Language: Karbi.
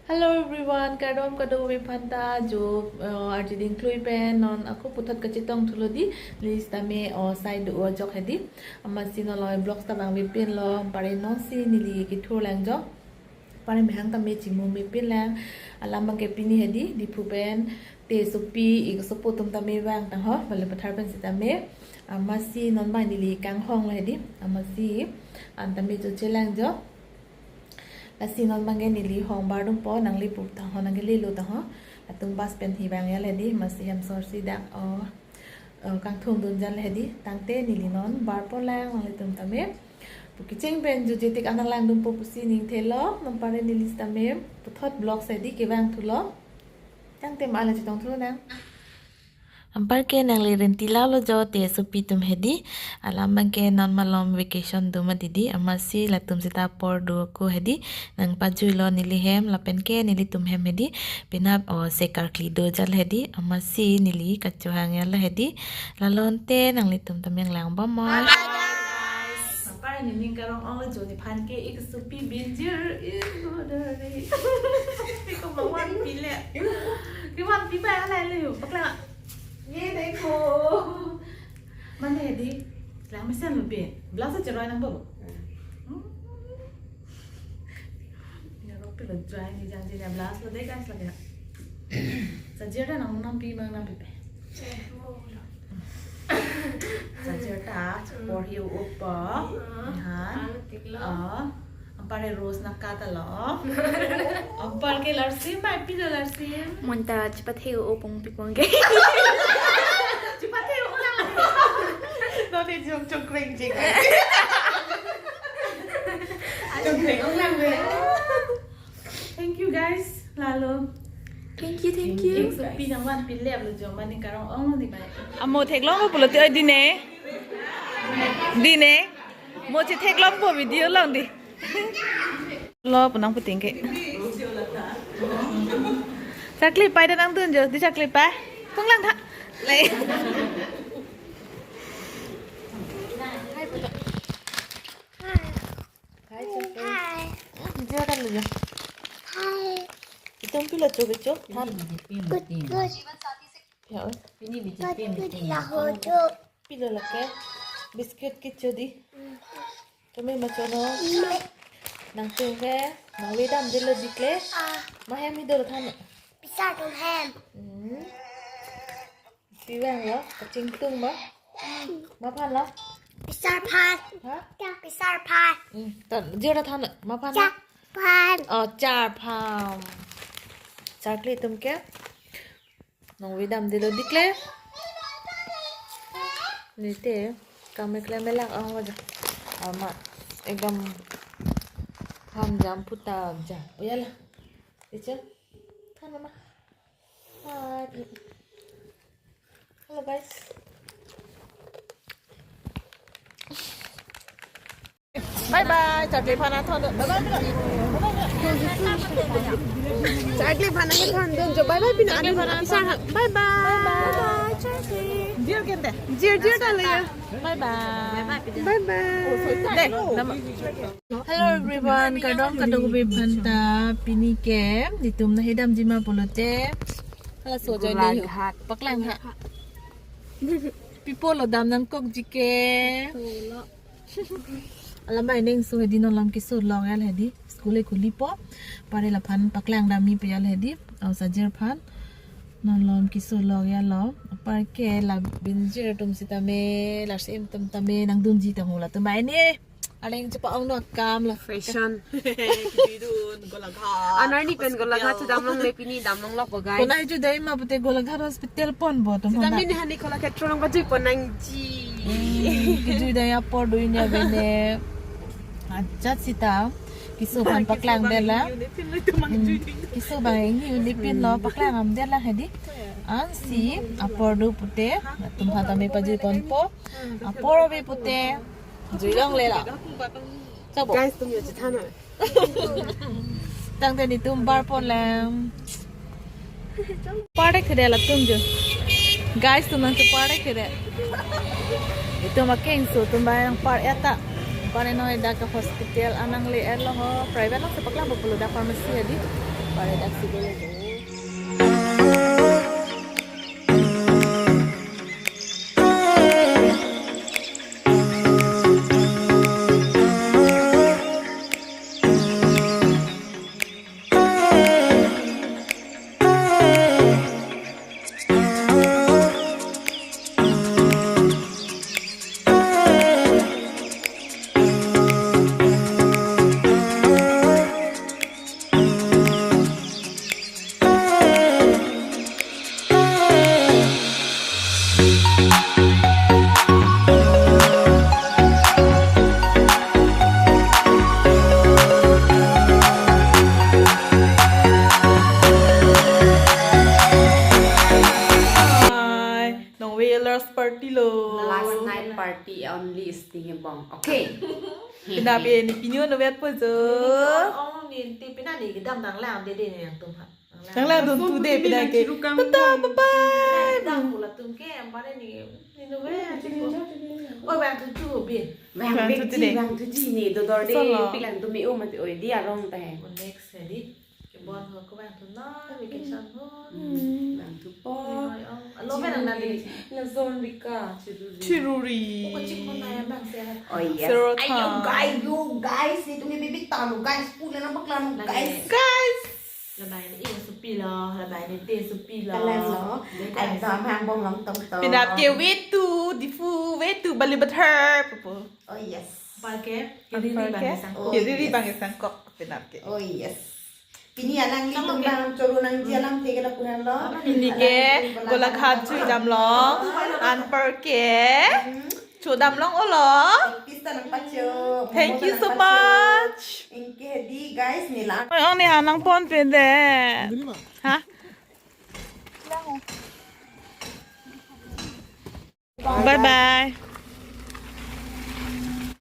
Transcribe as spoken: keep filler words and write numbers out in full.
Hello everyone, kardom kadokave aphanta jo, uh, arjuding klui pen non ako puthot kachetong thulo di, neli sitame, uh, side do ajok hedi. Amatsi non loi vlogs ta vangvepinlo, pare nonsi neli kethur lang jo. Pare mehang tame chimum mepin lang, alam abangke pini hedi, Diphu pen te sopi, ik sopo atum tame vang tangho, Balipathar pen sitame, amatsi non abang neli kanghong lo hedi, amatsi, an tame jo chelang jo. Lasi non abangke neli hong bar dumpo, nangli pup tangho, nangli lelo tangho. Latum bus pen hi vang ya ledi, amatsi hem sorsi dak, oh, oh, kangthung dun jal hedi, tangte neli non bar po lang, nanglitum tame. Pu kecheng pen jo jetik anang lang dumpo pusi ning thelo, non pare neli sitame, puthot vlogs hedi kevang thulo. Tangte ma la chetong thulo nang. Anparke nangli rinti lalo jo te sopi atum hedi. Alam abangke non malom vacation do ma didi. Amatsi latum sita apor do ako hedi. Nangpajuilo neli hem lapenke nelitum hem hedi. Penap o se karkli do jal hedi. Amatsi neli kachohang ya la hedi. Lalo ante nanglitum tame lang bom mo. Anpar nening karong ong lo jo nephan ke ik sopi binjir. Ih, udah deh. Iko ma vanpi le. Ke vanpi ba ala le yo. Pakla. Ye dekho. Mane di. Lang mesen lo be. Blouse cheroi nangpo. Hmm. Ya, rok pilo dry ni jang jang blouse lo deh guys lagi. Sajir ta nang nampi mang nampipe. Sajir ta, porhi upo. Ah, han. Ano tiklo? Ah, anpar ke Rose nangkatalo. Anpar ke Larsim, mai pilo Larsim. Monta chepathe-o pong pipong ke. Chepathe-o lang. Note jong chongkreng jing. Chongkreng lang deh. Thank you guys. Lalo. Thank you, thank you. Sopi nang vanpi le lo jo mane karong ong ni bai. Amo theklong pulote oi dine. Dine. Mo chetheklongpo video long di. Lo punang puting ke. Chakli pai da nangdun jo, di chakli pai. Pung lang tha. Le. Hi, Chakli. Hi. Jor ta lo jo. Hi. Itum pilo cho kecho? Than. Good, good. Ya, oi. Good, good, laho cho. Pilo lake. Biscuit kecho di. Tumi ma cho non. Nangtum ke. Nangve damdelo dikle. Ah. Ma hem hi dolo than. Pisar atum hem. Hmm. Si vanglo, kachingtung ba? Maphan lo? Pisar aphan. Ha? Pisar aphan. Hmm, ta, jor ta than, maphan lo? Char aphan. Oh, char aphan. Chakli atum ke? Nangve damdelo dikle. Nete, kam ekle melak ang waja. Ama, ekdom ham jam puta jam. Oh, ya la. Icha. Than mama. Hi. Hello guys. Bye bye. Chakli aphan athon. Bye bye. Chakli aphan athon. Bye bye pina. Chakli aphan athon. Bye bye. Bye bye. Chakli. Jir kente. Jir jir ta le. Bye bye. Bye bye. Deh, nama. Hello everyone, kardom kadokave aphanta. Pini ke netum nanghe damji ma pulote. Hala so join dei. Golaghat. Paklang ha. Pipo lo dam nangkokji ke. Alam bai neng so hedi non lam keso long el hedi. School e khulipo. Pare laphan paklang damji pe el hedi. Aw sajir aphan. Non lam keso long ya lo. Anpar ke la binjir atum sitame, Larsim atum tame nangdunji tangho latum bai ne. Areng chepa-ong no akam la. Fashion. Kibidun, Golaghat. Anarni pen Golaghat hospital. Chedam longle pini dam longlok bo, guys. Konat kejui dai ma pute Golaghat hospital ponpo atum. Sita honda. Mini hani Kalakshetra along pajui pon nangji. Hmm, kejui dai apor do inya bene. Ajat sita. Keso aphan paklang det la. Keso abang inghini pin lo itum mang jui ding. Hmm, keso abang inghini pin lo paklang damdet la hedi. Ansi apor do pute. Latum aphan tame pajui ponpo. Apor ave pute. Jui longle la. Sabo. Guys, tum yo chethan na. Tangte netum bar pon lang. Par dek kede latum jo. Guys, tum nangchepar dek kede. Itum akengso atum bai nangpar eta. Pare noi dak ke hospital anang le er lo ho. Private nangsi paklang pulo dak pharmacy hedi. Accident. Hi, nong ve last party lo. Last night party only is tinggi bong. Okay. Pina pe ni pini ono vet po jo. Oh, ni ti pina ni kedam dang lang dede ni nangtum ha. Nang lang dun tu de pina ke. Tata, bye bye. Kedam pula tum ke, em pare ni, ni no ve, chiko. Oh, bang tu tu bin. Bang Bang tu tu ji, de. Bang tu ji ni, dodor de, Solo. Pilang tu me o mati oi, di arong te. Oh, next, eh, di. Kebon ho, ko bang tu non, vacation ho. Hmm. Bang tu po. Oi, oh. Alo, bang nang di. La zon Rika, chiruri. Chiruri. Oh, chiko na ya bang se. Oh, yes. Zero Ay, you time. Guys, you guys, ni tum ke bibi tanu, guys, pula na bakla nu, Lagi. Guys. Guys. Labai ni ing supi lo, labai ni te supi lo. Kalen lo. Dei, guys. Ekdom hang bom long tong tong. Pinap ke way to Diphu, way to Balipathar, pupu. Oh, yes. Apa ke? Apa Hiriri ke? Bang Sangkok. Hiriri Bang Sangkok, pinap ke. Oh, yes. Pini alang ni Sangkok tum ke? Bang choro nangji alam the ke lapuhan lo. Apa Pini ni? Ke Alang ni Golaghat Chui dam long. Anpar ke. Hmm. Chodam long olo. Pista nang pacho. Thank you so much. Ingke di guys ni lang. Oi, ong ni hanang pon pe de. Ha? Bye bye.